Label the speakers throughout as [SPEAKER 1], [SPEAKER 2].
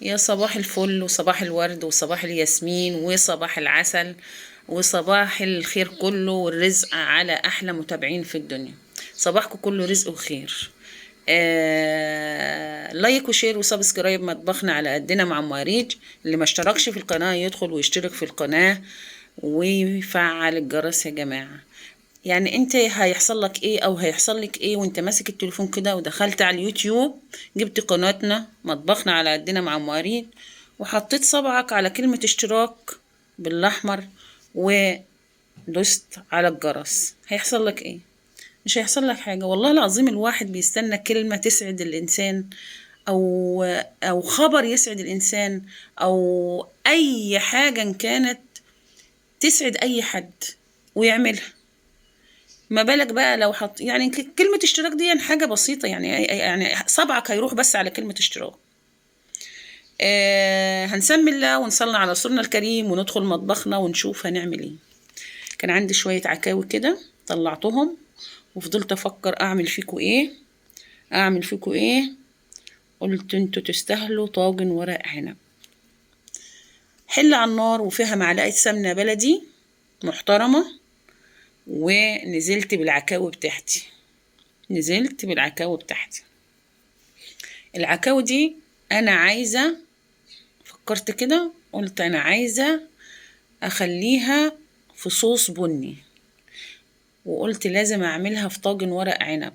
[SPEAKER 1] يا صباح الفل وصباح الورد وصباح الياسمين وصباح العسل وصباح الخير كله والرزق على أحلى متابعين في الدنيا. صباحكم كله رزق وخير. Like و share و subscribe مطبخنا على قدنا مع ام اريج. اللي ما اشتركش في القناة يدخل ويشترك في القناة ويفعل الجرس يا جماعة. يعني انت هيحصل لك ايه او هيحصل لك ايه وانت ماسك التليفون كده ودخلت على اليوتيوب، جبت قناتنا مطبخنا على قدنا مع ام اريج وحطيت صبعك على كلمة اشتراك بالاحمر ودوست على الجرس، هيحصل لك ايه؟ مش هيحصل لك حاجة والله العظيم. الواحد بيستنى كلمة تسعد الإنسان أو خبر يسعد الإنسان أو أي حاجة إن كانت تسعد أي حد ويعملها. ما بالك بقى لو حط يعني كلمة اشتراك دي حاجة بسيطة، يعني صبعك هيروح بس على كلمة اشتراك. هنسمي الله ونصلي على رسولنا الكريم وندخل مطبخنا ونشوف هنعمل ايه. كان عندي شوية عكاوي كده طلعتهم وفضلت افكر اعمل فيكو ايه، اعمل فيكو ايه. قلت انتوا تستاهلوا طاجن ورق عنب. حله على النار وفيها معلقه سمنه بلدي محترمه، ونزلت بالعكاوي بتاعتي. نزلت بالعكاوي بتاعتي. العكاوي دي انا عايزه، فكرت كده قلت انا عايزه اخليها في صوص بني، وقلت لازم اعملها في طاجن ورق عنب.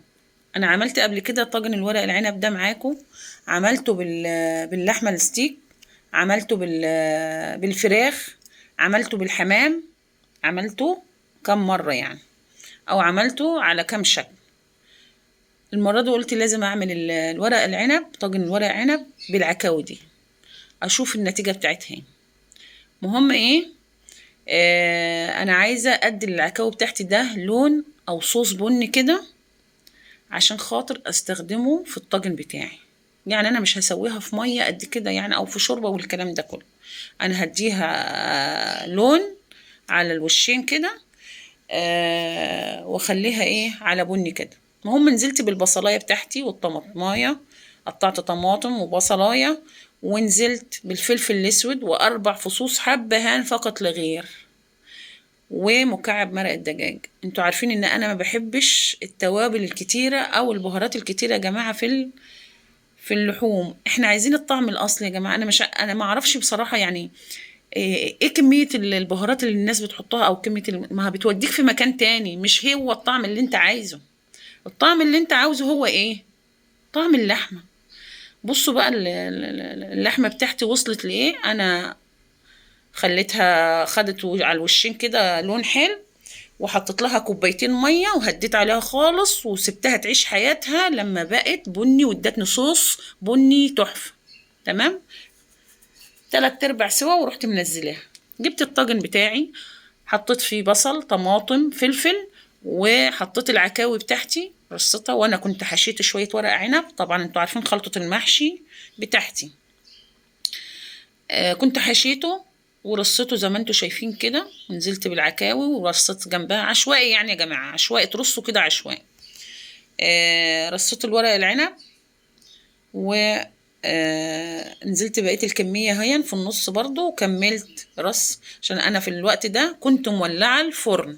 [SPEAKER 1] انا عملت قبل كده طاجن الورق العنب ده معاكم، عملته باللحمه الستيك، عملته بالفراخ، عملته بالحمام، عملته كم مرة يعني، او عملته على كم شكل. المرة دي قلت لازم اعمل الورق العنب، طاجن الورق عنب بالعكاوي دي، اشوف النتيجة بتاعتها ايه. مهم ايه، انا عايزه ادي العكاوي بتاعتي ده لون او صوص بني كده عشان خاطر استخدمه في الطاجن بتاعي. يعني انا مش هسويها في مية قد كده يعني، او في شوربة والكلام ده كله. انا هديها لون على الوشين كده، واخليها ايه على بني كده. المهم نزلت بالبصلايه بتاعتي والطماطمايه، قطعت طماطم وبصلايه، ونزلت بالفلفل الاسود و4 فصوص حبهان فقط لغير، ومكعب مرق الدجاج. انتوا عارفين ان انا ما بحبش التوابل الكتيرة او البهارات الكتيرة يا جماعة في اللحوم. احنا عايزين الطعم الاصلي يا جماعة. انا ما اعرفش بصراحة يعني ايه كمية البهارات اللي الناس بتحطها، او كمية ما بتوديك في مكان تاني، مش هو الطعم اللي انت عايزه. الطعم اللي انت عاوزه هو ايه؟ طعم اللحمة. بصوا بقى اللحمة بتاعتي وصلت لايه. انا خليتها خدت على الوشين كده لون حلو، وحطيت لها كوبايتين مية وهديت عليها خالص وسبتها تعيش حياتها لما بقت بني، وادتني صوص بني تحفة. تمام، 3/4 سوا ورحت منزلاها. جبت الطاجن بتاعي، حطيت فيه بصل طماطم فلفل، وحطيت العكاوي بتاعتي رصتها، وانا كنت حشيت شوية ورق عنب. طبعا انتوا عارفين خلطه المحشي بتاعتي، كنت حشيته ورصيته زي ما انتوا شايفين كده، ونزلت بالعكاوي ورصيت جنبها عشوائي يعني يا جماعة، عشوائي ترصوا كده عشوائي. رصيت الورق العنب و نزلت بقية الكمية هين في النص برضو، وكملت رص عشان انا في الوقت ده كنت مولعه الفرن.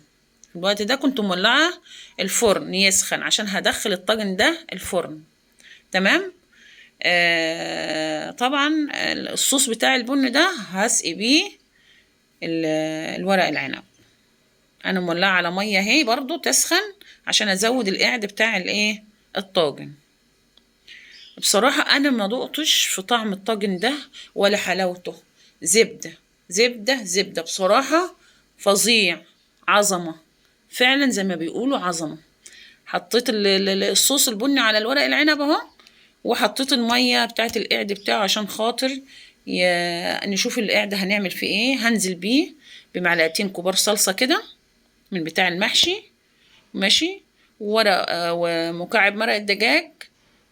[SPEAKER 1] في الوقت ده كنت مولعه الفرن يسخن عشان هدخل الطاجن ده الفرن. تمام. طبعا الصوص بتاع البن ده هسقي بيه الورق العنب. انا مولعه على مية اهي برضو تسخن عشان ازود القعد بتاع الايه الطاجن. بصراحة انا ما دقتش في طعم الطاجن ده ولا حلاوته. زبدة زبدة زبدة بصراحة، فظيع، عظمه فعلا زي ما بيقولوا عظمه. حطيت الصوص البني على الورق العنب اهو، وحطيت المية بتاعت القعد بتاعه عشان خاطر نشوف القعد هنعمل فيه ايه. هنزل بيه بمعلقتين كبار صلصه كده من بتاع المحشي، ماشي، وورق، ومكعب مرق الدجاج،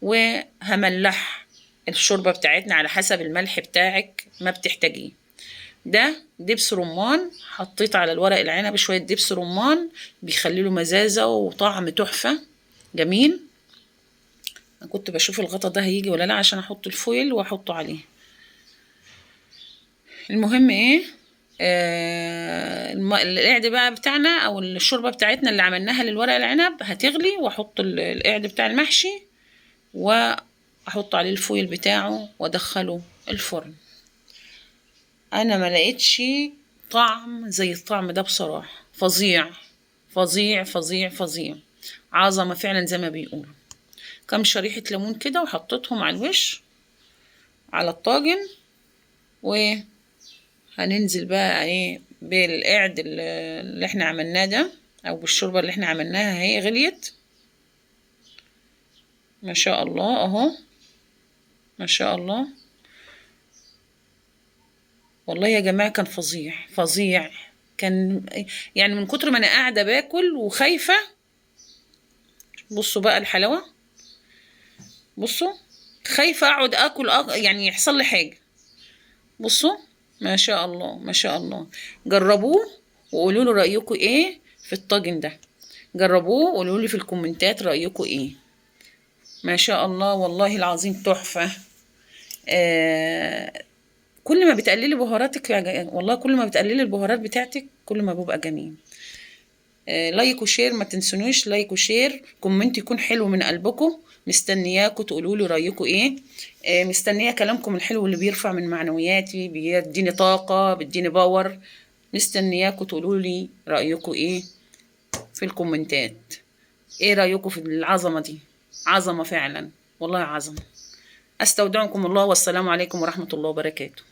[SPEAKER 1] وهملح الشوربة بتاعتنا على حسب الملح بتاعك ما بتحتاجيه. ده دبس رمان، حطيت على الورق العنب شوية دبس رمان بيخلي له مزازه وطعم تحفة جميل. انا كنت بشوف الغطا ده هيجي ولا لا عشان احط الفويل واحطه عليه. المهم ايه، القعد بقى بتاعنا او الشوربة بتاعتنا اللي عملناها للورق العنب هتغلي، واحط القعد بتاع المحشي واحط عليه الفويل بتاعه وادخله الفرن. انا ما لقيتش طعم زي الطعم ده بصراحة، فظيع فظيع فظيع فظيع، عظمه فعلا زي ما بيقولوا. كام شريحة ليمون كده وحطيتهم على الوش على الطاجن، وهننزل بقى ايه بالقعد اللي احنا عملناه ده او بالشوربه اللي احنا عملناها اهي، غليت ما شاء الله اهو، ما شاء الله. والله يا جماعة كان فظيع فظيع، كان يعني من كتر ما انا قاعدة باكل وخايفة. بصوا بقى الحلاوة، بصوا خايفة اقعد اكل يعني يحصل لي حاجة. بصوا ما شاء الله ما شاء الله. جربوه وقولوا له رايكم ايه في الطاجن ده، جربوه وقولوا لي في الكومنتات رايكم ايه. ما شاء الله والله العظيم تحفة. كل ما بتقللي بهاراتك يا والله كل ما بتقللي البهارات بتاعتك كل ما بيبقى جميل. like و share، ما تنسونيش like و share، comment يكون حلو من قلبكم، مستنياكم تقولوا لي رايكم ايه. مستنيه كلامكم الحلو اللي بيرفع من معنوياتي، بيديني طاقة، بيديني power. مستنياكم تقولوا لي رايكم ايه في الكومنتات، ايه رايكم في العظمة دي؟ عظمه فعلا والله عظمه. استودعكم الله والسلام عليكم ورحمة الله وبركاته.